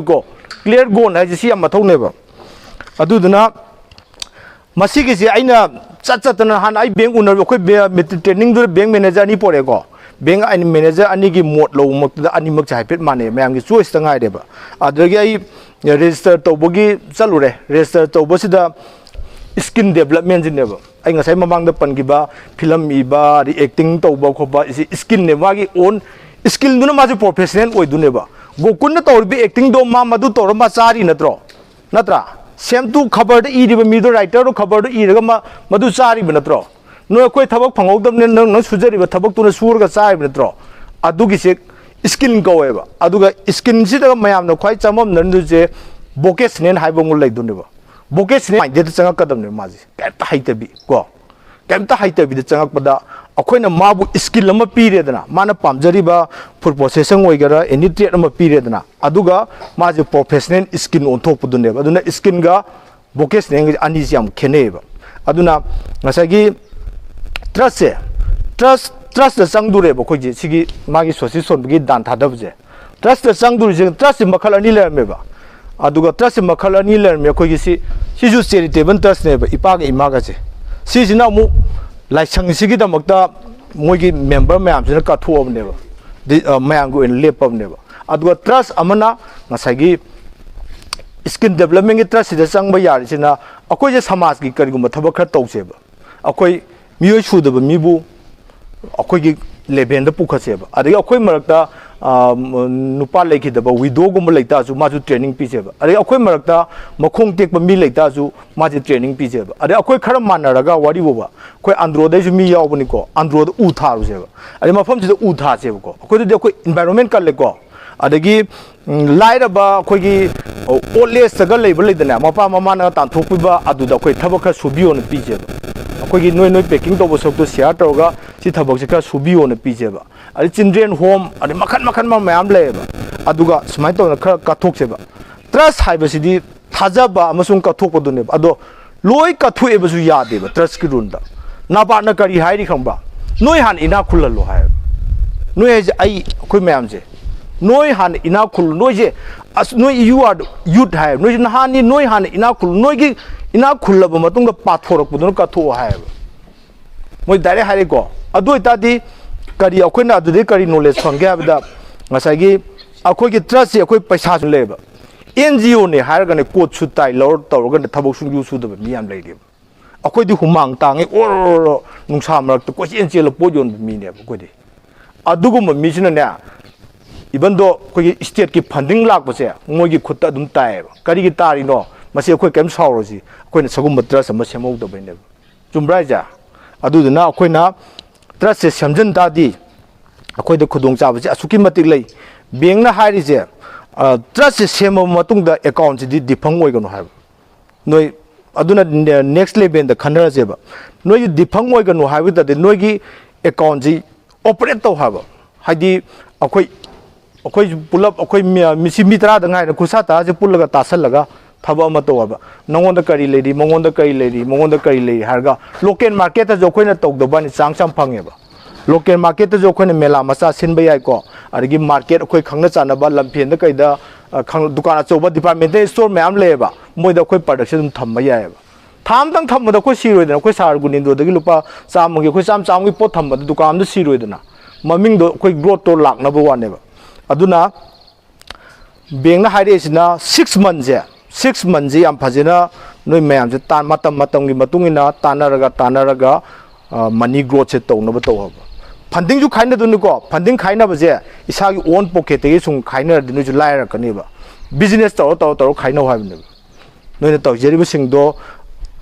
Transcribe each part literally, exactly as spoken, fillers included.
ꯀꯣ, clear goal ꯍꯥꯏꯁꯦ ꯁꯤ ꯌꯥꯝ ꯃꯊꯧꯅꯦꯕ꯫ ꯑꯗꯨꯗꯨꯅ ꯃꯁꯤꯒꯤꯁꯦ ꯑꯩꯅ ꯆꯠ ꯆꯠꯇꯅ, ꯍꯥꯟꯅ ꯑꯩ ꯕꯦꯡ ꯎꯅꯔ ꯑꯩꯈꯣꯏ ꯕꯦ-, ꯃꯤꯇꯤꯡ ꯇ꯭ꯔꯦꯅꯤꯡꯗꯨꯗ ꯕꯦꯡ ꯃꯦꯅꯦꯖꯔ ꯑꯅꯤ ꯄꯣꯔꯛꯑꯦꯀꯣ꯫ ꯕꯦꯡ ꯑꯅꯤ ꯃꯦꯅꯦꯖꯔ ꯑꯅꯤꯒꯤ ꯃꯣꯠ ꯂꯧꯕꯃꯛꯇꯗ ꯑꯅꯤꯃꯛꯁꯦ ꯍꯥꯏꯐꯦꯠ ꯃꯥꯟꯅꯩ, ꯃꯌꯥꯝꯒꯤ ꯆꯣꯏꯁꯇ ꯉꯥꯏꯔꯦꯕ꯫ ꯑꯗꯨꯗꯒꯤ ꯑꯩ ꯔꯦꯖꯤꯁꯇꯔ ꯇꯧꯕꯒꯤ ꯆꯠꯂꯨꯔꯦ꯫ ꯔꯦꯖꯤꯁꯇꯔ ꯇꯧꯕꯁꯤꯗ ꯁ꯭ꯀꯤꯜ ꯗꯦꯕꯂꯞꯃꯦꯟꯁꯤꯅꯦꯕ꯫ ꯑꯩ ꯉꯁꯥꯏ ꯃꯃꯥꯡꯗ ꯄꯟꯈꯤꯕ ꯐꯤꯂꯝ ꯏꯕ, ꯑꯗꯩ ꯑꯦꯛꯇꯤꯡ ꯇꯧꯕ ꯈꯣꯠꯄ, ꯁꯤ ꯁ꯭ꯀꯤꯜꯅꯦ, ꯃꯥꯒꯤ ꯑꯣꯟ ꯁ꯭ꯀꯤꯜꯗꯨꯅ ꯃꯥꯁꯦ ꯄ꯭ꯔꯣꯐꯦꯁꯅꯦꯜ ꯑꯣꯏꯗꯣꯏꯅꯦꯕ꯫ ꯒꯣꯀꯨꯟꯅ ꯇꯧꯔꯤꯕ ꯑꯦꯛꯇꯤꯡꯗꯣ ꯃꯥ ꯃꯗꯨ ꯇꯧꯔ ꯃꯥ ꯆꯥꯔꯤ ꯅꯠꯇ꯭ꯔꯣ? ꯅꯠꯇ꯭ꯔꯥ? ꯁꯦꯝꯇꯨ ꯈꯕꯔꯗ ꯏꯔꯤꯕ ꯃꯤꯗꯣ, ꯔꯥꯏꯇꯔꯗꯣ ꯈꯕꯔꯗꯣ ꯏꯔꯒ ꯃꯥ ꯃꯗꯨ ꯆꯥꯔꯤꯕ ꯅꯠꯇ꯭ꯔꯣ? ꯅꯣꯏ ꯑꯩꯈꯣꯏ ꯊꯕꯛ ꯐꯪꯍꯧꯗꯕꯅꯤꯅ ꯅꯪ, ꯅꯪ ꯁꯨꯖꯔꯤꯕ ꯊꯕꯛꯇꯨꯅ ꯁꯨꯔꯒ ꯆꯥꯔꯤꯕ ꯅꯠꯇ꯭ꯔꯣ? ꯑꯗꯨꯒꯤꯁꯦ ꯁ꯭ꯀꯤꯜ ꯀꯧꯋꯦꯕ꯫ ꯑꯗꯨꯒ ꯁ꯭ꯀꯤꯜꯁꯤꯗ ꯃꯌꯥꯝꯅ ꯈ꯭ꯋꯥꯏ ꯆꯃꯝꯅꯔꯤꯁꯦ ꯚꯣꯀꯦꯁꯅꯦꯜ ꯍꯥꯏꯕ ꯑꯃ ꯂꯩꯗꯣꯏꯅꯦꯕ꯫ ꯚꯣꯀꯦꯁꯅꯦꯜ ꯃꯥꯏꯟꯗꯦꯗ ꯆꯪꯉꯛꯀꯗꯕꯅꯦꯕ ꯃꯥꯁꯦ, ꯀꯩꯝꯇ ꯍꯩꯇꯕꯤ ꯀꯣ꯫ ꯀꯩꯝꯇ ꯍꯩꯇꯕꯤꯗ ꯆꯪꯉꯛꯄꯗ ꯑꯩꯈꯣꯏꯅ ꯃꯥꯕꯨ ꯁ꯭ꯀꯤꯜ ꯑꯃ ꯄꯤꯔꯦꯗꯅ, ꯃꯥꯅ ꯄꯥꯝꯖꯔꯤꯕ ꯐꯨꯗ ꯄ꯭ꯔꯣꯁꯦꯁꯤꯡ ꯑꯣꯏꯒꯦꯔꯥ, ꯑꯦꯅꯤ ꯇ꯭ꯔꯦꯗ ꯑꯃ ꯄꯤꯔꯦꯗꯅ, ꯑꯗꯨꯒ ꯃꯥꯁꯦ ꯄ꯭ꯔꯣꯐꯦꯁꯅꯦꯜ ꯁ꯭ꯀꯤꯜ ꯑꯣꯟꯊꯣꯛꯄꯗꯨꯅꯦꯕ꯫ ꯑꯗꯨꯅ ꯁ꯭ꯀꯤꯜꯒ ꯚꯣꯀꯦꯁꯅꯦꯜꯒ ꯑꯅꯤꯁꯤ ꯌꯥꯝ ꯈꯦꯠꯅꯩꯌꯦꯕ꯫ ꯑꯗꯨꯅ ꯉꯁꯥꯏꯒꯤ ꯇ꯭ꯔꯁꯁꯦ, ꯇ꯭ꯔꯁ, ꯇ꯭ꯔꯁꯇ ꯆꯪꯗꯣꯔꯦꯕ ꯑꯩꯈꯣꯏꯁꯦ, ꯁꯤꯒꯤ ꯃꯥꯒꯤ ꯁꯣꯁꯤ ꯁꯣꯟꯕꯒꯤ ꯗꯥꯟ ꯊꯥꯗꯕꯁꯦ꯫ ꯇ꯭ꯔꯁꯇ ꯆꯪꯗꯣꯔꯤꯁꯦ, ꯇ꯭ꯔꯁꯁꯦ ꯃꯈꯜ ꯑꯅꯤ ꯂꯩꯔꯝꯃꯦꯕ꯫ ꯑꯗꯨꯒ ꯇ꯭ꯔꯁꯁꯦ ꯃꯈꯜ ꯑꯅꯤ ꯂꯩꯔꯝꯃꯦ꯫ ꯑꯩꯈꯣꯏꯒꯤ ꯁꯤ, ꯁꯤꯁꯨ ꯆꯦꯔꯤꯇꯦꯕꯜ ꯇ꯭ꯔꯁꯅꯦꯕ, ꯏꯄꯥꯒ ꯏꯃꯥꯒꯁꯦ꯫ ꯁꯤꯁꯤꯅ ꯑꯃꯨꯛ ꯂꯥꯏꯁꯪꯁꯤꯒꯤꯗꯃꯛꯇ ꯃꯣꯏꯒꯤ ꯃꯦꯝꯕꯔ ꯃꯌꯥꯝꯁꯤꯅ ꯀꯠꯊꯣꯛꯑꯕꯅꯦꯕ, ꯗꯤ-, ꯑ, ꯃꯌꯥꯝꯒꯤ ꯑꯣꯏꯅ ꯂꯦꯞꯄꯕꯅꯦꯕ꯫ ꯑꯗꯨꯒ ꯇ꯭ꯔꯁ ꯑꯃꯅ ꯉꯁꯥꯏꯒꯤ ꯁ꯭ꯀꯤꯜ ꯗꯦꯕꯂꯞꯃꯦꯟꯒꯤ ꯇ꯭ꯔꯁꯁꯤꯗ ꯆꯪꯕ ꯌꯥꯔꯤꯁꯤꯅ, ꯑꯩꯈꯣꯏꯁꯦ ꯁꯃꯥꯖꯀꯤ ꯀꯔꯤꯒꯨꯝꯕ ꯊꯕꯛ ꯈꯔ ꯇꯧꯁꯦꯕ꯫ ꯑꯩꯈꯣꯏ ꯃꯤꯑꯣꯏ ꯁꯨꯗꯕ ꯃꯤꯕꯨ ꯑꯩꯈꯣꯏꯒꯤ ꯂꯦꯚꯦꯜꯗ ꯄꯨꯈꯠꯁꯦꯕ꯫ ꯑꯗꯒꯤ ꯑꯩꯈꯣꯏ ꯃꯔꯛꯇ, ꯑ, ꯅꯨꯄꯥ ꯂꯩꯈꯤꯗꯕ ꯋꯤꯗꯣꯒꯨꯝꯕ ꯂꯩꯇꯥꯔꯁꯨ ꯃꯥꯁꯨ ꯇ꯭ꯔꯦꯅꯤꯡ ꯄꯤꯁꯦꯕ꯫ ꯑꯗꯒꯤ ꯑꯩꯈꯣꯏ ꯃꯔꯛꯇ ꯃꯈꯣꯡ ꯇꯦꯛꯄ ꯃꯤ ꯂꯩꯇꯥꯔꯁꯨ ꯃꯥꯁꯦ ꯇ꯭ꯔꯦꯅꯤꯡ ꯄꯤꯁꯦꯕ꯫ ꯑꯗꯩ ꯑꯩꯈꯣꯏ ꯈꯔ ꯃꯥꯟꯅꯔꯒ ꯋꯥꯔꯤ ꯐꯥꯎꯕ ꯑꯩꯈꯣꯏ ꯑꯟꯗ꯭ꯔꯣꯗꯩꯁꯨ ꯃꯤ ꯌꯥꯎꯕꯅꯤꯀꯣ, ꯑꯟꯗ꯭ꯔꯣꯗ ꯎ ꯊꯥꯔꯨꯁꯦꯕ꯫ ꯑꯗꯩ ꯃꯐꯝꯁꯤꯗ ꯎ ꯊꯥꯁꯦꯕꯀꯣ꯫ ꯑꯩꯈꯣꯏꯗꯗꯤ ꯑꯩꯈꯣꯏ ꯏꯟꯚꯥꯏꯔꯣꯟꯃꯦꯟ ꯀꯜꯂꯦꯀꯣ꯫ ꯑꯗꯒꯤ ꯎꯝ, ꯂꯥꯏꯔꯕ ꯑꯩꯈꯣꯏꯒꯤ ꯑꯣꯜ ꯑꯦꯖꯇꯒ ꯂꯩꯕ ꯂꯩꯗꯅ, ꯃꯄꯥ ꯃꯃꯥꯅ ꯇꯥꯟꯊꯣꯛꯄꯤꯕ, ꯑꯗꯨꯗ ꯑꯩꯈꯣꯏ ꯊꯕꯛ ꯈꯔ ꯁꯨꯕꯤꯌꯣꯅ ꯄꯤꯖꯦꯕ꯫ ꯑꯩꯈꯣꯏꯒꯤ ꯅꯣꯏ, ꯅꯣꯏ ꯄꯦꯀꯤꯡ ꯇꯧꯕ ꯁꯔꯨꯛꯇꯣ ꯁꯤꯌꯥꯔ ꯇꯧꯔꯒ ꯁꯤ ꯊꯕꯛꯁꯦ ꯈꯔ ꯁꯨꯕꯤꯌꯣꯅ ꯄꯤꯖꯦꯕ꯫ ꯑꯗꯩ ꯆꯤꯜꯗ꯭ꯔꯦꯟ ꯍꯣꯝ, ꯑꯗꯩ ꯃꯈꯟ ꯃꯈꯟ ꯃꯌꯥꯝ ꯂꯩꯌꯦꯕ꯫ ꯑꯗꯨꯒ ꯁꯨꯃꯥꯏꯅ ꯇꯧꯗꯅ ꯈꯔ ꯀꯠꯊꯣꯛꯁꯦꯕ꯫ ꯇ꯭ꯔꯁ ꯍꯥꯏꯕꯁꯤꯗꯤ ꯊꯥꯖꯕ ꯑꯃꯁꯨꯡ ꯀꯠꯊꯣꯛꯄꯗꯨꯅꯦꯕ꯫ ꯑꯗꯣ ꯂꯣꯏ ꯀꯠꯊꯣꯛꯑꯦꯕꯁꯨ ꯌꯥꯗꯦꯕ ꯇ꯭ꯔꯁꯀꯤ ꯔꯨꯜꯗ꯫ ꯅꯥꯕꯥꯔꯠꯅ ꯀꯔꯤ ꯍꯥꯏꯔꯤ ꯈꯪꯕ꯭ꯔꯥ? ꯅꯣꯏ ꯍꯥꯟꯅ ꯏꯅꯥꯛ ꯈꯨꯜꯍꯜꯂꯣ ꯍꯥꯏꯌꯦꯕ꯫ ꯅꯣꯏ ꯍꯥꯏꯁꯦ ꯑꯩ, ꯑꯩꯈꯣꯏ ꯃꯌꯥꯝꯁꯦ, ꯅꯣꯏ ꯍꯥꯟꯅ ꯏꯅꯥꯛ ꯈꯨꯜꯂꯨ, ꯅꯣꯏꯁꯦ ꯑꯁ ꯅꯣꯏ you are youth ꯍꯥꯏꯌꯦꯕ, ꯅꯣꯏꯁꯦ ꯅꯍꯥꯅꯤ, ꯅꯣꯏ ꯍꯥꯟꯅ ꯏꯅꯥꯛ ꯈꯨꯜꯂꯨ, ꯅꯣꯏꯒꯤ ꯏꯅꯥꯛ ꯈꯨꯜꯂꯕ ꯃꯇꯨꯡꯗ ꯄꯥꯊꯣꯔꯛꯄꯗꯨꯅ ꯀꯠꯊꯣꯛꯑꯣ ꯍꯥꯏꯌꯦꯕ꯫ ꯃꯣꯏ ꯗꯥꯏꯔꯦꯛ ꯍꯥꯏꯔꯛꯏꯀꯣ꯫ ꯑꯗꯨ ꯑꯣꯏꯇꯥꯔꯗꯤ ꯀꯔꯤ ꯑꯩꯈꯣꯏꯅ ꯑꯗꯨꯗꯩ ꯀꯔꯤ ꯅꯣꯂꯦꯖ ꯐꯪꯒꯦ ꯍꯥꯏꯕꯗ, ꯉꯁꯥꯏꯒꯤ ꯑꯩꯈꯣꯏꯒꯤ ꯇ꯭ꯔꯁꯁꯤ ꯑꯩꯈꯣꯏ ꯄꯩꯁꯥꯁꯨ ꯂꯩꯌꯦꯕ, ꯑꯦꯟ ꯖꯤ ꯑꯣꯅꯦ ꯍꯥꯏꯔꯒꯅꯦ ꯀꯣꯠ ꯁꯨꯠ ꯇꯥꯏ ꯂꯧꯔ ꯇꯧꯔꯒꯅꯦ ꯊꯕꯛ ꯁꯨꯡꯁꯨ ꯁꯨꯗꯕ ꯃꯤ ꯌꯥꯝ ꯂꯩꯔꯤꯕ꯫ ꯑꯩꯈꯣꯏꯗꯤ ꯍꯨꯃꯥꯡ ꯇꯥꯡꯉꯤ ꯑꯣꯔꯣ ꯅꯨꯡꯁꯥ ꯃꯔꯛꯇ ꯀꯣꯏꯆꯦꯟ ꯆꯦꯜꯂ ꯄꯣꯠ ꯌꯣꯟꯕ ꯃꯤꯅꯦꯕ ꯑꯩꯈꯣꯏꯗꯤ꯫ ꯑꯗꯨꯒꯨꯝꯕ ꯃꯤꯁꯤꯅꯅꯦ, ꯏꯚꯟꯗꯣ ꯑꯩꯈꯣꯏꯒꯤ ꯁ꯭ꯇꯦꯠꯀꯤ ꯐꯟꯗꯤꯡ ꯂꯥꯛꯄꯁꯦ ꯃꯣꯏꯒꯤ ꯈꯨꯠꯇ ꯑꯗꯨꯝ ꯇꯥꯏꯌꯦꯕ꯫ ꯀꯔꯤꯒꯤ ꯇꯥꯔꯤꯅꯣ? ꯃꯁꯤ ꯑꯩꯈꯣꯏ ꯀꯔꯤꯝ ꯁꯥꯎꯔꯁꯤ, ꯑꯩꯈꯣꯏꯅ ꯁꯒꯨꯝꯕ ꯇ꯭ꯔꯁ ꯑꯃ ꯁꯦꯝꯍꯧꯗꯕꯩꯅꯦꯕ꯫ ꯆꯨꯝꯕ꯭ꯔꯥ ꯍꯥꯏꯁꯦ? ꯑꯗꯨꯗꯨꯅ ꯑꯩꯈꯣꯏꯅ ꯇ꯭ꯔꯁꯁꯦ ꯁꯦꯝꯖꯤꯟ ꯇꯥꯔꯗꯤ ꯑꯩꯈꯣꯏꯗ ꯈꯨꯗꯣꯡꯆꯥꯕꯁꯦ ꯑꯁꯨꯛꯀꯤ ꯃꯇꯤꯛ ꯂꯩ꯫ ꯕꯦꯡꯅ ꯍꯥꯏꯔꯤꯁꯦ, ꯑ, ꯇ꯭ꯔꯁꯁꯦ ꯁꯦꯝꯃꯕ ꯃꯇꯨꯡꯗ ꯑꯦꯀꯥꯎꯟꯁꯤꯗꯤ ꯗꯤꯐꯪ ꯑꯣꯏꯒꯅꯨ ꯍꯥꯏꯕ꯫ ꯅꯣꯏ ꯑꯗꯨꯅ ꯅꯦ-, ꯅꯦꯛꯁ ꯂꯦꯚꯦꯜꯗ ꯈꯟꯅꯔꯁꯦꯕ꯫ ꯅꯣꯏꯒꯤ ꯗꯤꯐꯪ ꯑꯣꯏꯒꯅꯨ ꯍꯥꯏꯕ ꯇꯥꯔꯗꯤ ꯅꯣꯏꯒꯤ ꯑꯦꯀꯥꯎꯟꯁꯤ ꯑꯣꯄꯔꯦꯠ ꯇꯧ ꯍꯥꯏꯕ꯫ ꯍꯥꯏꯗꯤ ꯑꯩꯈꯣꯏ, ꯑꯩꯈꯣꯏ ꯄꯨꯂꯞ ꯑꯩꯈꯣꯏ ꯃꯤ, ꯃꯤꯁꯤ ꯃꯤ ꯇꯔꯥꯗ ꯉꯥꯏꯔꯦ, ꯈꯨꯠꯁꯥ ꯇꯔꯥꯁꯦ ꯄꯨꯜꯂꯒ ꯇꯥꯁꯜꯂꯒ ꯊꯕꯛ ꯑꯃ ꯇꯧ ꯍꯥꯏꯕ꯫ ꯅꯉꯣꯟꯗ ꯀꯔꯤ ꯂꯩꯔꯤ, ꯃꯉꯣꯟꯗ ꯀꯔꯤ ꯂꯩꯔꯤ, ꯃꯉꯣꯟꯗ ꯀꯔꯤ ꯂꯩꯔꯤ ꯍꯥꯏꯔꯒ ꯂꯣꯀꯦꯜ ꯃꯥꯔꯀꯦꯠꯇꯁꯨ ꯑꯩꯈꯣꯏꯅ ꯇꯧꯗꯕ ꯋꯥꯅꯤ, ꯆꯥꯡꯁ ꯌꯥꯝ ꯐꯪꯉꯦꯕ꯫ ꯂꯣꯀꯦꯜ ꯃꯥꯔꯀꯦꯠꯇꯁꯨ ꯑꯩꯈꯣꯏꯅ ꯃꯦꯂꯥ ꯃꯆꯥ ꯁꯤꯟꯕ ꯌꯥꯏꯀꯣ, ꯑꯗꯒꯤ ꯃꯥꯔꯀꯦꯠ ꯑꯩꯈꯣꯏ ꯈꯪꯅ ꯆꯥꯟꯅꯕ ꯂꯝꯐꯦꯟꯗ ꯀꯩꯗ, ꯑ, ꯈꯪ-, ꯗꯨꯀꯥꯟ ꯑꯆꯧꯕ ꯗꯤꯄꯥꯔꯠꯃꯦꯟꯇꯦꯜ ꯁ꯭ꯇꯣꯔ ꯃꯌꯥꯝ ꯂꯩꯌꯦꯕ, ꯃꯣꯏꯗ ꯑꯩꯈꯣꯏ ꯄ꯭ꯔꯗꯛꯁꯦ ꯑꯗꯨꯝ ꯊꯝꯕ ꯌꯥꯏꯑꯕ꯫ ꯊꯥ ꯑꯃꯇꯪ ꯊꯝꯕꯗ ꯑꯩꯈꯣꯏ ꯁꯤꯔꯣꯏꯗꯅ, ꯑꯩꯈꯣꯏ ꯁꯥꯔ ꯒꯨꯅꯤꯟꯗꯣꯗꯒꯤ ꯂꯨꯄꯥ ꯆꯥꯝꯃꯒꯤ, ꯑꯩꯈꯣꯏ ꯆꯥꯝꯃ ꯆꯥꯝꯃꯒꯤ ꯄꯣꯠ ꯊꯝꯕꯗ ꯗꯨꯀꯥꯟ ꯑꯃꯗ ꯁꯤꯔꯣꯏꯗꯅ, ꯃꯃꯤꯡꯗꯣ ꯑꯩꯈꯣꯏ ꯒ꯭ꯔꯣꯠꯇꯣ ꯂꯥꯛꯅꯕ ꯋꯥꯅꯦꯕ꯫ ꯑꯗꯨꯅ ꯕꯦꯡꯅ ꯍꯥꯏꯔꯛꯏꯁꯤꯅ ꯁꯤꯛꯁ ꯃꯟꯁꯦ, ꯁꯤꯛꯁ ꯃꯟꯁꯦ ꯌꯥꯝ ꯐꯖꯅ ꯅꯣꯏ ꯃꯌꯥꯝꯁꯦ ꯇꯥ-, ꯃꯇꯝ ꯃꯇꯝꯒꯤ ꯃꯇꯨꯡ ꯏꯟꯅ ꯇꯥꯟꯅꯔꯒ, ꯇꯥꯟꯅꯔꯒ, ꯑ, ꯃꯅꯤ ꯒ꯭ꯔꯣꯠꯁꯦ ꯇꯧꯅꯕ ꯇꯧ ꯍꯥꯏꯕ꯫ ꯐꯟꯗꯤꯡꯁꯨ ꯈꯥꯏꯅꯗꯣꯏꯅꯤꯀꯣ, ꯐꯟꯗꯤꯡ ꯈꯥꯏꯅꯕꯁꯦ ꯏꯁꯥꯒꯤ ꯑꯣꯟ ꯄꯣꯀꯦꯠꯇꯒꯤ ꯁꯨꯝ ꯈꯥꯏꯅꯔꯗꯤ ꯅꯣꯏꯁꯨ ꯂꯥꯏꯔꯛꯀꯅꯦꯕ꯫ ꯕꯤꯖꯤꯅꯦꯁ ꯇꯧꯔ, ꯇꯧꯔ, ꯇꯧꯔ ꯈꯥꯏꯅꯧ ꯍꯥꯏꯕꯅꯦꯕ꯫ ꯅꯣꯏꯅ ꯇꯧꯖꯔꯤꯕꯁꯤꯡꯗꯣ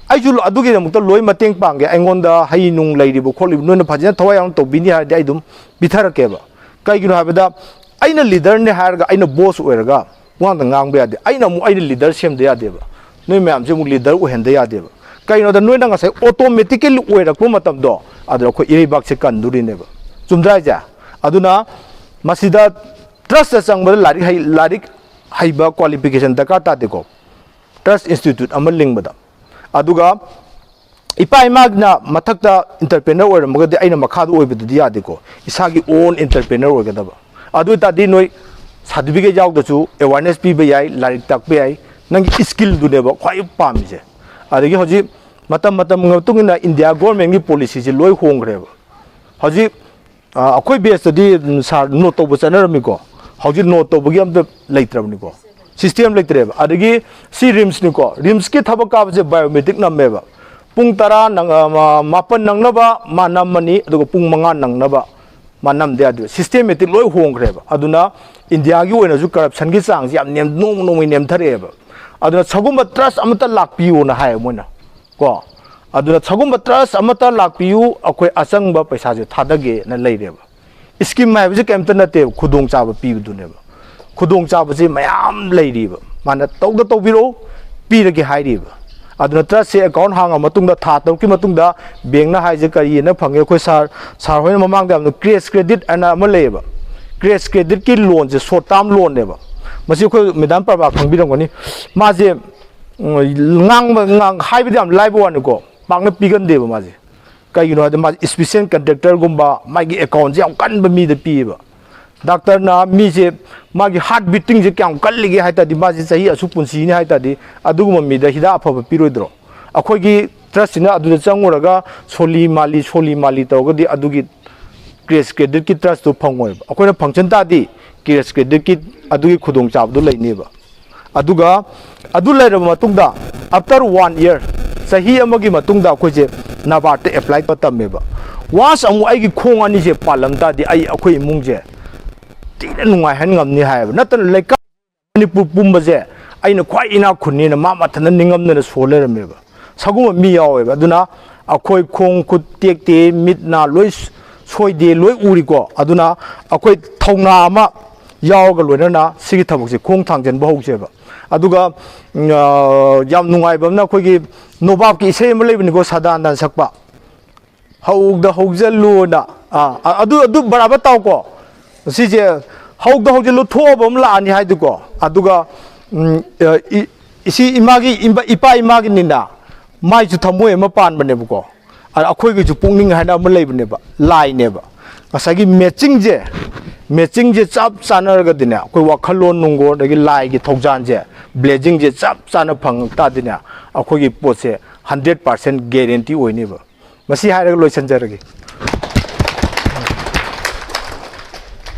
ꯑꯩꯁꯨ ꯑꯗꯨꯒꯤꯗꯃꯛꯇ ꯂꯣꯏ ꯃꯇꯦꯡ ꯄꯥꯡꯒꯦ꯫ ꯑꯩꯉꯣꯟꯗ ꯍꯩ ꯅꯨꯡ ꯂꯩꯔꯤꯕ ꯈꯣꯠꯂꯤꯕ ꯅꯣꯏꯅ ꯐꯖꯅ ꯊꯋꯥꯏ ꯌꯥꯎꯅ ꯇꯧꯕꯤꯅꯤ ꯍꯥꯏꯔꯗꯤ ꯑꯩ ꯑꯗꯨꯝ ꯄꯤꯊꯔꯛꯀꯦꯕ꯫ ꯀꯩꯒꯤꯅꯣ ꯍꯥꯏꯕꯗ ꯑꯩꯅ ꯂꯤꯗꯔꯅꯦ ꯍꯥꯏꯔꯒ ꯑꯩꯅ ꯕꯣꯁ ꯑꯣꯏꯔꯒ ꯋꯥꯗ ꯉꯥꯡꯕ ꯌꯥꯗꯦ꯫ ꯑꯩꯅ ꯑꯃꯨꯛ ꯑꯩꯅ ꯂꯤꯗꯔ ꯁꯦꯝꯗ ꯌꯥꯗꯦꯕ꯫ ꯅꯣꯏ ꯃꯌꯥꯝꯁꯦ ꯑꯃꯨꯛ ꯂꯤꯗꯔ ꯑꯣꯏꯍꯟꯗ ꯌꯥꯗꯦꯕ꯫ ꯀꯩꯒꯤꯅꯣꯗ ꯅꯣꯏꯅ ꯉꯁꯥꯏ ꯑꯣꯇꯣꯃꯦꯇꯤꯀꯦꯜꯂꯤ ꯑꯣꯏꯔꯛꯄ ꯃꯇꯝꯗꯣ ꯑꯗꯨꯗ ꯑꯩꯈꯣꯏ ꯏꯔꯩꯕꯥꯛꯁꯦ ꯀꯟꯗꯣꯔꯤꯅꯦꯕ꯫ ꯆꯨꯝꯗ꯭ꯔꯥ ꯍꯥꯏꯁꯦ? ꯑꯗꯨꯅ ꯃꯁꯤꯗ ꯇ꯭ꯔꯁꯇ ꯆꯪꯕꯗ ꯂꯥꯏꯔꯤꯛ ꯍꯩ-, ꯂꯥꯏꯔꯤꯛ ꯍꯩꯕ ꯀ꯭ꯋꯥꯂꯤꯐꯤꯀꯦꯁꯟ ꯗꯔꯀꯥꯔ ꯇꯥꯗꯦꯀꯣ꯫ ꯇ꯭ꯔꯁ ꯏꯟꯁꯇꯤꯇ꯭ꯌꯨꯠ ꯑꯃ ꯂꯤꯡꯕꯗ꯫ ꯑꯗꯨꯒ ꯏꯄꯥ ꯏꯃꯥꯅ ꯃꯊꯛꯇ ꯏꯟꯇꯔꯄ꯭ꯔꯦꯅꯔ ꯑꯣꯏꯔꯝꯃꯒꯗꯤ ꯑꯩꯅ ꯃꯈꯥꯗ ꯑꯣꯏꯕꯗꯨꯗꯤ ꯌꯥꯗꯦꯀꯣ꯫ ꯏꯁꯥꯒꯤ ꯑꯣꯟ ꯏꯟꯇꯔꯄ꯭ꯔꯦꯅꯔ ꯑꯣꯏꯒꯗꯕ꯫ ꯑꯗꯨ ꯑꯣꯏ ꯇꯥꯔꯗꯤ ꯅꯣꯏ ꯁꯥꯔꯇꯤꯐꯤꯀꯦꯠ ꯌꯥꯎꯗ꯭ꯔꯁꯨ ꯑꯦꯋꯥꯔꯅꯦꯁ ꯄꯤꯕ ꯌꯥꯏ, ꯂꯥꯏꯔꯤꯛ ꯇꯥꯛꯄ ꯌꯥꯏ, ꯅꯪꯒꯤ ꯏꯁꯀꯤꯜꯗꯨꯅꯦꯕ ꯈ꯭ꯋꯥꯏ ꯄꯥꯝꯃꯤꯁꯦ꯫ ꯑꯗꯒꯤ ꯍꯧꯖꯤꯛ ꯃꯇꯝ ꯃꯇꯝꯒꯤ ꯃꯇꯨꯡ ꯏꯟꯅ ꯏꯟꯗꯤꯌꯥ ꯒꯣꯔꯃꯦꯟꯒꯤ ꯄꯣꯂꯤꯁꯤꯁꯦ ꯂꯣꯏ ꯍꯣꯡꯈ꯭ꯔꯦꯕ꯫ ꯍꯧꯖꯤꯛ ꯑꯩꯈꯣꯏ ꯕꯦꯁꯇꯗꯤ ꯁꯥꯔ ꯅꯣꯠ ꯇꯧꯕ ꯆꯠꯅꯔꯝꯃꯤꯀꯣ꯫ ꯍꯧꯖꯤꯛ ꯅꯣꯠ ꯇꯧꯕꯒꯤ ꯑꯝꯇ ꯂꯩꯇ꯭ꯔꯕꯅꯤꯀꯣ, ꯁꯤꯁꯇꯦꯝ ꯂꯩꯇ꯭ꯔꯦꯕ꯫ ꯑꯗꯒꯤ ꯁꯤ ꯔꯤꯝꯁꯅꯤꯀꯣ, ꯔꯤꯝꯁꯀꯤ ꯊꯕꯛ ꯀꯥꯕꯁꯦ ꯕꯥꯏꯑꯣꯃꯦꯇ꯭ꯔꯤꯛ ꯅꯝꯃꯦꯕ꯫ ꯄꯨꯡ ꯇꯔꯥ ꯃꯥꯄꯟ ꯅꯪꯅꯕ ꯃꯥ ꯅꯝꯃꯅꯤ, ꯑꯗꯨꯒ ꯄꯨꯡ ꯃꯉꯥ ꯅꯪꯅꯕ ꯃꯥ ꯅꯝꯗ ꯌꯥꯗꯦꯕ꯫ ꯁꯤꯁꯇꯦꯃꯦꯇꯤꯛ ꯂꯣꯏ ꯍꯣꯡꯈ꯭ꯔꯦꯕ꯫ ꯑꯗꯨꯅ ꯏꯟꯗꯤꯌꯥꯒꯤ ꯑꯣꯏꯅꯁꯨ ꯀꯔꯞꯁꯟꯒꯤ ꯆꯥꯡꯁꯤ ꯌꯥꯝ ꯅꯦꯝ ꯅꯣꯡꯃ ꯅꯣꯡꯃꯒꯤ ꯅꯦꯝꯊꯔꯛꯑꯦꯕ꯫ ꯑꯗꯨꯅ ꯁꯒꯨꯝꯕ ꯇ꯭ꯔꯁ ꯑꯃꯠꯇ ꯂꯥꯛꯄꯤꯌꯣꯅ ꯍꯥꯏꯌꯦꯕ ꯃꯣꯏꯅ ꯀꯣ꯫ ꯑꯗꯨꯅ ꯁꯒꯨꯝꯕ ꯇ꯭ꯔꯁ ꯑꯃꯠꯇ ꯂꯥꯛꯄꯤꯌꯨ, ꯑꯩꯈꯣꯏ ꯑꯆꯪꯕ ꯄꯩꯁꯥꯁꯦ ꯊꯥꯗꯒꯦꯅ ꯂꯩꯔꯦꯕ꯫ ꯏꯁꯀꯤꯝ ꯍꯥꯏꯕꯁꯤ ꯀꯩꯝꯇ ꯅꯠꯇꯦꯕ, ꯈꯨꯗꯣꯡꯆꯥꯕ ꯄꯤꯕꯗꯨꯅꯦꯕ꯫ ꯈꯨꯗꯣꯡꯆꯥꯕꯁꯤ ꯃꯌꯥꯝ ꯂꯩꯔꯤꯕ꯫ ꯃꯥꯅ ꯇꯧꯗ ꯇꯧꯕꯤꯔꯛꯎ, ꯄꯤꯔꯒꯦ ꯍꯥꯏꯔꯤꯕ꯫ ꯑꯗꯨꯅ ꯇ꯭ꯔꯁꯁꯦ ꯑꯦꯀꯥꯎꯟ ꯍꯥꯡꯉ ꯃꯇꯨꯡꯗ ꯊꯥ ꯇꯔꯨꯛꯀꯤ ꯃꯇꯨꯡꯗ ꯕꯦꯡꯅ ꯍꯥꯏꯁꯦ ꯀꯔꯤꯅ ꯐꯪꯉꯦ? ꯑꯩꯈꯣꯏ ꯁꯥꯔ, ꯁꯥꯔ ꯍꯣꯏꯅ ꯃꯃꯥꯡꯗ ꯌꯥꯝꯅ ꯀ꯭ꯔꯦꯁ ꯀ꯭ꯔꯦꯗꯤꯠ ꯍꯥꯏꯅ ꯑꯃ ꯂꯩꯌꯦꯕ꯫ ꯀ꯭ꯔꯦꯁ ꯀ꯭ꯔꯦꯗꯤꯠꯀꯤ ꯂꯣꯟꯁꯦ ꯁꯣꯔꯠ ꯇꯥꯔꯝ ꯂꯣꯟꯅꯦꯕ꯫ ꯃꯁꯤ ꯑꯩꯈꯣꯏ ꯃꯦꯗꯥꯝ ꯄ꯭ꯔꯚꯥ ꯈꯪꯕꯤꯔꯝꯒꯅꯤ꯫ ꯃꯥꯁꯦ ꯎꯝ, ꯉꯥꯡꯕ ꯉꯥꯡ-, ꯍꯥꯏꯕꯗꯤ ꯌꯥꯝ ꯂꯥꯏꯕ ꯋꯥꯅꯤꯀꯣ, ꯄꯥꯛꯅ ꯄꯤꯒꯟꯗꯦꯕ ꯃꯥꯁꯦ꯫ ꯀꯩꯒꯤꯅꯣ ꯍꯥꯏꯗꯤ ꯃꯥꯁꯦ ꯏꯁꯄꯤꯁꯦꯜ ꯀꯟꯗꯛꯇꯔꯒꯨꯝꯕ, ꯃꯥꯒꯤ ꯑꯦꯀꯥꯎꯟꯁꯦ ꯌꯥꯝ ꯀꯟꯕ ꯃꯤꯗ ꯄꯤꯌꯦꯕ꯫ ꯗꯥꯛꯇꯔꯅ ꯃꯤꯁꯦ ꯃꯥꯒꯤ ꯍꯥꯔꯠ ꯕꯤꯇꯤꯡꯁꯦ ꯀꯌꯥꯝ ꯀꯜꯂꯤꯒꯦ ꯍꯥꯏ ꯇꯥꯔꯗꯤ, ꯃꯥꯁꯦ ꯆꯍꯤ ꯑꯁꯨꯛ ꯄꯨꯟꯁꯤꯅꯤ ꯍꯥꯏ ꯇꯥꯔꯗꯤ, ꯑꯗꯨꯒꯨꯝꯕ ꯃꯤꯗ ꯍꯤꯗꯥꯛ ꯑꯐꯕ ꯄꯤꯔꯣꯏꯗ꯭ꯔꯣ? ꯑꯩꯈꯣꯏꯒꯤ ꯇ꯭ꯔꯁꯁꯤꯅ ꯑꯗꯨꯗ ꯆꯪꯉꯨꯔꯒ ꯁꯣꯜꯂꯤ ꯃꯥꯜꯂꯤ, ꯁꯣꯜꯂꯤ ꯃꯥꯜꯂꯤ ꯇꯧꯔꯒꯗꯤ ꯑꯗꯨꯒꯤ ꯀ꯭ꯔꯦꯁ ꯀ꯭ꯔꯦꯗꯤꯠꯀꯤ ꯇ꯭ꯔꯁꯇꯨ ꯐꯪꯉꯣꯏꯕ꯫ ꯑꯩꯈꯣꯏꯅ ꯐꯪꯁꯟ ꯇꯥꯔꯗꯤ ꯀ꯭ꯔꯦꯁ ꯀ꯭ꯔꯦꯗꯤꯠꯀꯤ ꯑꯗꯨꯒꯤ ꯈꯨꯗꯣꯡꯆꯥꯕꯗꯨ ꯂꯩꯅꯦꯕ꯫ ꯑꯗꯨꯒ ꯑꯗꯨ ꯂꯩꯔꯕ ꯃꯇꯨꯡꯗ, after one year, ꯆꯍꯤ ꯑꯃꯒꯤ ꯃꯇꯨꯡꯗ ꯑꯩꯈꯣꯏꯁꯦ ꯅꯕꯥꯔꯠꯇ ꯑꯦꯄ꯭ꯂꯥꯏ ꯇꯧꯕ ꯇꯝꯃꯦꯕ꯫ ꯋꯥꯟꯁ ꯑꯃꯨꯛ ꯑꯩꯒꯤ ꯈꯣꯡ ꯑꯅꯤꯁꯦ ꯄꯥꯜꯂꯝ ꯇꯥꯔꯗꯤ ꯑꯩ ꯑꯩꯈꯣꯏ ꯏꯃꯨꯡꯁꯦ ꯊꯤꯅ ꯅꯨꯡꯉꯥꯏꯍꯟ ꯉꯝꯅꯤ ꯍꯥꯏꯌꯦꯕ꯫ ꯅꯠꯇꯅ ꯂꯩꯀꯥꯏ ꯃꯅꯤꯄꯨꯔ ꯄꯨꯝꯕꯁꯦ ꯑꯩꯅ ꯈ꯭ꯋꯥꯏ ꯏꯅꯥꯛ ꯈꯨꯟꯅꯦꯅ ꯃꯥ ꯃꯊꯟꯇ ꯅꯤꯡꯉꯝꯗꯅ ꯁꯣꯜ ꯂꯩꯔꯝꯃꯦꯕ꯫ ꯁꯒꯨꯝꯕ ꯃꯤ ꯌꯥꯎꯋꯦꯕ꯫ ꯑꯗꯨꯅ ꯑꯩꯈꯣꯏ ꯈꯣꯡ ꯈꯨꯠ ꯇꯦꯛꯇꯦ, ꯃꯤꯠ ꯅꯥ ꯂꯣꯏ ꯁꯣꯏꯗꯦ, ꯂꯣꯏ ꯎꯔꯤꯀꯣ꯫ ꯑꯗꯨꯅ ꯑꯩꯈꯣꯏ ꯊꯧꯅꯥ ꯑꯃ ꯌꯥꯎꯔꯒ ꯂꯣꯏꯅꯅ ꯁꯤꯒꯤ ꯊꯕꯛꯁꯦ ꯈꯣꯡ ꯊꯥꯡꯖꯟꯕ ꯍꯧꯁꯦꯕ꯫ ꯑꯗꯨꯒ ꯎꯝ, ꯑ, ꯌꯥꯝ ꯅꯨꯡꯉꯥꯏꯕ ꯑꯃꯅ ꯑꯩꯈꯣꯏꯒꯤ ꯅꯣꯕꯥꯞꯀꯤ ꯏꯁꯩ ꯑꯃ ꯂꯩꯕꯅꯤꯀꯣ, ꯁꯗꯥꯅꯟꯗꯅ ꯁꯛꯄ, "ꯍꯧꯗ ꯍꯧꯖꯜꯂꯨꯅ"꯫ ꯑꯥ, ꯑ-, ꯑꯗꯨ, ꯑꯗꯨ ꯕꯔꯥꯕꯔ ꯇꯥꯎꯀꯣ꯫ ꯁꯤꯁꯦ, "ꯍꯧꯗ ꯍꯧꯖꯜꯂꯨ, ꯊꯣꯛꯑꯕ ꯑꯃ ꯂꯥꯛꯑꯅꯤ" ꯍꯥꯏꯗꯨꯀꯣ꯫ ꯑꯗꯨꯒ ꯎꯝ, ꯑ, ꯏ-, ꯏꯁꯤ ꯏꯃꯥꯒꯤ ꯏꯝꯕ-, ꯏꯄꯥ ꯏꯃꯥꯒꯤꯅꯤꯅ ꯃꯥꯏꯁꯨ ꯊꯃꯣꯏ ꯑꯃ ꯄꯥꯟꯕꯅꯦꯕꯀꯣ꯫ ꯑꯗ ꯑꯩꯈꯣꯏꯒꯤꯁꯨ ꯄꯨꯛꯅꯤꯡ ꯍꯥꯏꯅ ꯑꯃ ꯂꯩꯕꯅꯦꯕ, ꯂꯥꯏꯅꯦꯕ꯫ ꯉꯁꯥꯏꯒꯤ ꯃꯦꯆꯤꯡꯁꯦ, ꯃꯦꯆꯤꯡꯁꯦ ꯆꯞ ꯆꯥꯟꯅꯔꯒꯗꯤꯅꯦ, ꯑꯩꯈꯣꯏ ꯋꯥꯈꯜꯂꯣꯟ ꯅꯨꯡꯒꯣꯜ ꯑꯗꯒꯤ ꯂꯥꯏꯒꯤ ꯊꯧꯖꯥꯟꯁꯦ, ꯕ꯭ꯂꯦꯁꯤꯡꯁꯦ ꯆꯞ ꯆꯥꯅ ꯐꯪꯉꯛ ꯇꯥꯔꯗꯤꯅꯦ, ꯑꯩꯈꯣꯏꯒꯤ ꯄꯣꯠꯁꯦ ꯍꯟꯗ꯭ꯔꯦꯠ ꯄꯥꯔꯁꯦꯟ ꯒꯦꯔꯦꯟꯇꯤ ꯑꯣꯏꯅꯦꯕ꯫ ꯃꯁꯤ ꯍꯥꯏꯔꯒ ꯂꯣꯏꯁꯤꯟꯖꯔꯒꯦ꯫